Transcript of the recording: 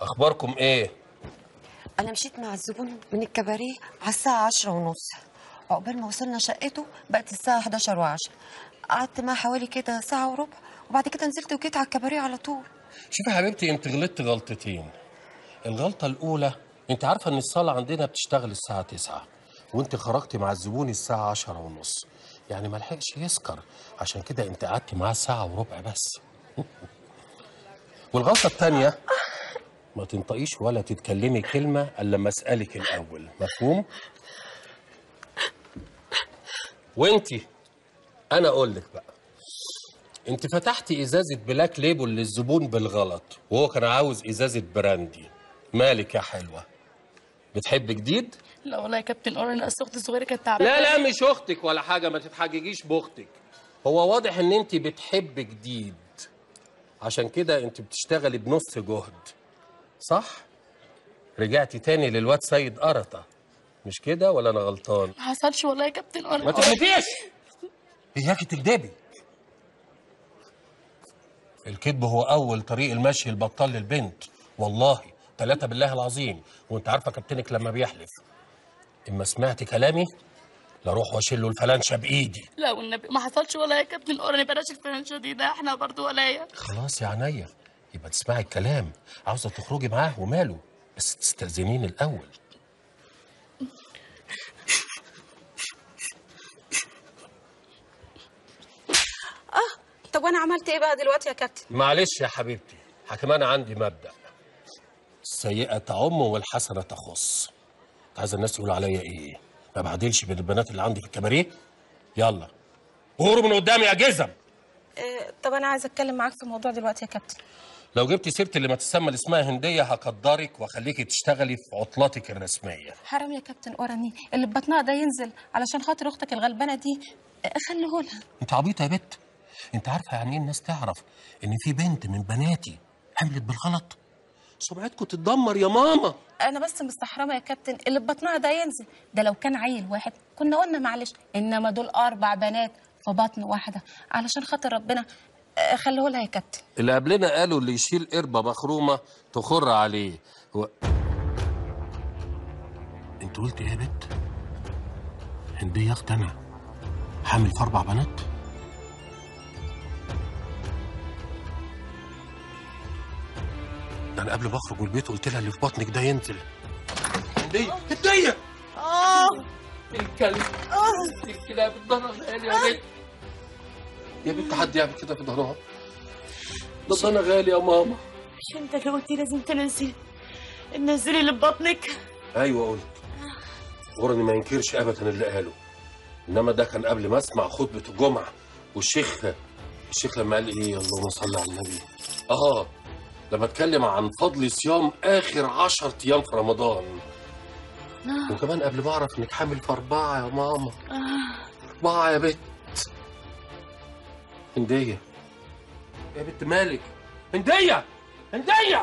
اخباركم ايه؟ انا مشيت مع الزبون من الكباريه على الساعة 10:30، عقبال ما وصلنا شقته بقت الساعة 11:10. قعدت معاه حوالي كده ساعة وربع، وبعد كده نزلت وجيت على الكباريه على طول. شوفي يا حبيبتي، انت غلطتي غلطتين. الغلطة الاولى، انت عارفه ان الصاله عندنا بتشتغل الساعة 9، وانت خرجتي مع الزبون الساعة 10:30، يعني ما لحقش يسكر، عشان كده انت قعدتي معاه ساعة وربع بس. والغلطة الثانية، ما تنطقيش ولا تتكلمي كلمة الا لما اسالك الاول، مفهوم؟ وانتي انا اقول لك بقى، انت فتحتي ازازة Black Label للزبون بالغلط، وهو كان عاوز ازازة براندي. مالك يا حلوة؟ بتحب جديد؟ لا والله يا كابتن اورن، اصل اختي الصغيرة كانت تعبانة. لا لا مش اختك ولا حاجة، ما تتحججيش باختك. هو واضح ان انت بتحب جديد، عشان كده انت بتشتغلي بنص جهد، صح؟ رجعتي تاني للواد سيد قرطه، مش كده ولا انا غلطان؟ ما حصلش والله يا كابتن اورن. ما تحلفيش، اياكي تكدبي. الكذب هو اول طريق المشي البطال للبنت، والله 3 بالله العظيم. وانت عارفه كابتنك لما بيحلف. اما سمعت كلامي لا اروح واشيله الفلانشه بايدي. لا والنبي ما حصلش والله يا كابتن اورن، بلاش الفلانشه دي، ده احنا برضو ولاية. خلاص يا عينيا، يبقى تسمعي الكلام. عاوزه تخرجي معاه وماله، بس تستأذنيني الاول. طب وانا عملت ايه بقى دلوقتي يا كابتن؟ معلش يا حبيبتي، حكمان عندي مبدأ: السيئة تعم والحسنة تخص. عايزة الناس يقولوا عليا ايه؟ ما بعدلش بين البنات اللي عندي في الكباريه؟ يلا غوروا من قدامي يا جزم. طب انا عايزه اتكلم معاك في موضوع دلوقتي يا كابتن. لو جبتي سيرة اللي ما تسمى اللي اسمها هندية هقدرك واخليكي تشتغلي في عطلاتك الرسمية. حرام يا كابتن اوراني، اللي ببطنها ده ينزل علشان خاطر اختك الغلبانة دي، خليهولها. انت عبيطة يا بت، انت عارفه يعني ايه الناس تعرف ان في بنت من بناتي حملت بالغلط؟ سمعتكم تتدمر يا ماما. انا بس مستحرمه يا كابتن، اللي ببطنها ده ينزل، ده لو كان عيل واحد كنا قلنا معلش، انما دول 4 بنات في بطن واحدة، علشان خاطر ربنا خليهولها يا كابتن. اللي قبلنا قالوا اللي يشيل قربه مخرومه تخر عليه. هو انت قلت ايه يا بت؟ هنديه اخت انا حامل في 4 بنات؟ ده انا قبل ما اخرج من البيت قلت لها اللي في بطنك ده ينزل. هنديه هنديه. الكلب الكلاب الظهر غالي يا بنت. يا بنت حد يعمل كده في ظهرها؟ ده ظهرنا غالي يا ماما. مش انت اللي قلتي لازم تنزلي نزلي اللي في بطنك؟ ايوه قلت. غرني ما ينكرش ابدا اللي قاله، انما ده كان قبل ما اسمع خطبه الجمعة، والشيخ لما قال ايه، اللهم صل على النبي، لما اتكلم عن فضل صيام اخر 10 ايام في رمضان. وكمان قبل ما اعرف انك حامل في 4 يا ماما. 4 يا بت. هنديه يا بت مالك؟ هنديه هنديه.